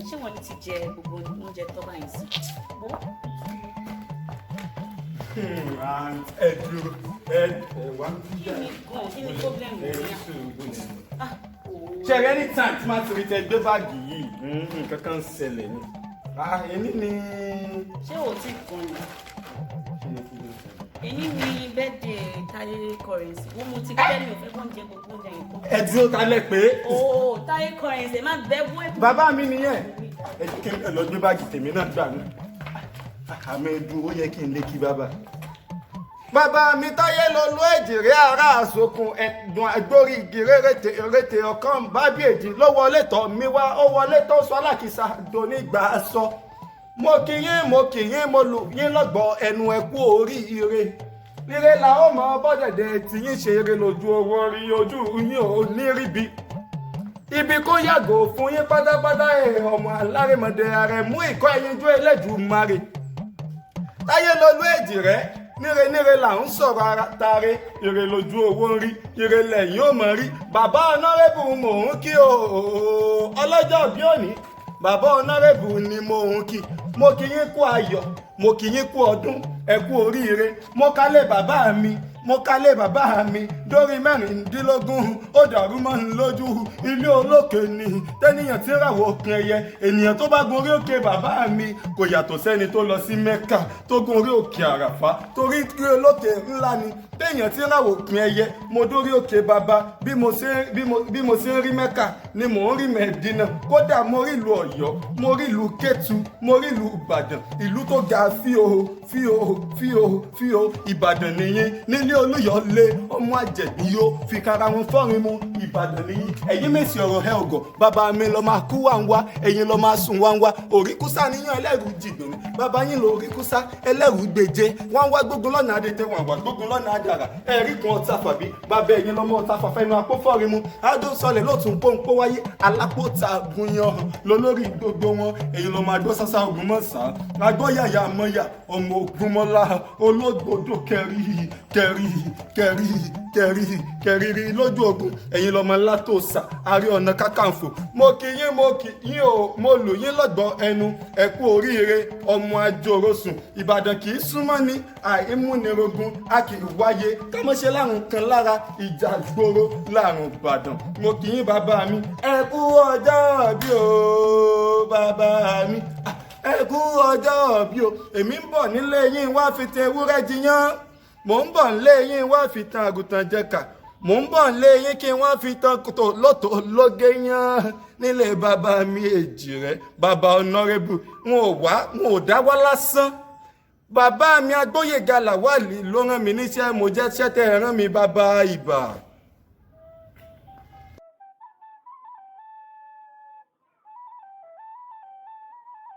Ṣé wọ́n ní ti jẹ gbogbo oúnjẹ tó bá yẹn sí? Wo. Ẹ dúró, ẹ wá. Kí ni gan? Kí ni problem Ẹ rẹ? ní sùúrù ní. Ah, ooo. Ṣe rí, anytime tí máa ti rí tẹ gbé báàgì yìí, nǹkan kan ń ṣẹlẹ̀ ni. Ah, èmi ni. Ṣé o ti kàn ní? Èyí ni birthday Táyé Currency. Wọ́n mo ti pẹ́, mi ò fẹ́ kó ń jẹ gbogbo oúnjẹ yẹn tán. Ẹ dúró, talẹ̀ pé. Ooo, Táyé Currency, má bẹ́ wọ́ ẹ̀kú. Bàbá mi nìyẹn. Ẹ jẹ́ kí n lọ gbé báàgì tèmi náà gbà mí. Àmì ẹdùn, ó yẹ kí n lè kí bàbá. Bàbá mi Táyé lolú, èjìrè ara àsokùn ẹ̀dùn àgbórí igi rérètè rétè ọ̀kan bábí èjì ló wọlé tọ̀ mí wá, ó wọlé tó sọ alákìsà donígbà sọ. Mo kì yín, mo kì yín, mo lù yín lọ́gbọ̀ ẹnu, ẹ kú oríire. Ire la ó mọ bọ́dẹ̀dẹ̀ tí yín ṣe eré lójú owó rí, ojú yín ò ní ríbi ibi kó yàgò fún yín pátápátá. Ẹ ọmọ alárèmọdé ààrẹ mú ìkọ́ ẹyinjú Ẹlẹ́dùmarè. Táyé lolú èjì rẹ, níre níre là ń sọ̀rọ̀ ara tare, ire lójú owó ń rí, ire lẹ́yìn ó mọ̀ rí. Bàbá honourable, mò ń kí o. Ọlọ́jọ́ bí òní, bàbá honourable ni mò ń kí. Mo kí yín kú ayọ̀, mo kí yín kú ọdún, ẹ kú oríire. Mo kálẹ̀ bàbá mi, mo kálé bàbá mi dórí 16, ó dàrú mọ́ ní lójú. Ilé olókè ni tẹ́nìyàn tí ń ràwọ̀ òkun ẹyẹ. Ènìyàn tó bá gun orí òkè bàbá mi kò yàtọ̀ sẹ́ni tó lọ sí Mẹ́kà tó gun orí òkè Àràfá, torí kí olókè ńlá ni téèyàn tí ń ràwọ̀ òkun ẹyẹ. Mo dórí òkè bàbá, bí mo ṣe ń rí Mẹ́kà ni mò ń rí Mẹ́dínà. Kódà mo rí ìlú Ọ̀yọ́, mo rí ìlú Kétu, mo rí ìlú Ìbàdàn, ìlú tó ga fíò fíò fíò fíò. Ìbàdàn nìyẹn nílé Olúyọ̀lé, ọmọ àjẹbíyó fi kára wọn fọ́rin mu. Ìbàdàn nìyí. Ẹ̀yin mèsì ọ̀rọ̀ ẹ ògọ̀ bàbá mi lọ máa kú wá ń wá, ẹ̀yin lọ máa sùn wá ń wá. Òríkúsá níyàn, ẹlẹ́rù jìgbìnrin bàbá yín lọ òríkúsá, ẹlẹ́rù gbèjé wọ́n wá gbógun lọ́nà adẹ́tẹ̀, wọ́n wá gbógun lọ́nà àdàrà ẹ̀rí kan ọ̀tá fàbí bàbá ẹ̀yin lọ́mọ ọ̀tá fàfẹ́ inú apó fọ́rin mu. Adó sọlẹ̀ lótún pọ́npọ́ wáyé alápòtà gúnyan lólórí gbogbo wọn. Ẹ̀yin lọ́mọ agbó sásá ogun mọ̀sán, agbó yàyà mọ̀yà, ọmọ ogun mọ́lá ológbòdò kẹrí kẹrí kẹrí kẹrí kẹrírí lójú ogun. Ẹ̀yin lọ́mọ látòsà, Ààrẹ Ọ̀nà Kakanfò. Mo kí yín, mo kí yín o, mo lù yín lọ́gbọ̀n ẹnu, ẹ kú oríire. Ọmọ ajorosùn, Ìbàdàn kì í súnmọ́ ní àìmúnirogun, a kì í wáyé kámọ́ṣe lárùn kan lára ìjà gbòòrò lárùn Ìbàdàn. Mo kí yín, bàbá mi, ẹ kú ọjọ́ bí o. Bàbá mi, ẹ kú ọjọ́ bí o. Èmi ń bọ̀ nílé yín wá fi ti ewúrẹ́ jiyán, mò ń bọ̀ nílé yín wá fi tan àgùntàn jẹ̀ka, mò ń bọ̀ nílé yín kí wọ́n fi tan lótò lóge yán nílé bàbá mi èjì rẹ. Bàbá honourable, wọn ò wá, wọn ò dá wá lásán. Bàbá mi Agbóyèga Làwálì ló rán mi níṣẹ́, mo jẹ́ ṣẹ́tẹ̀ rán mi, bàbá ìbà.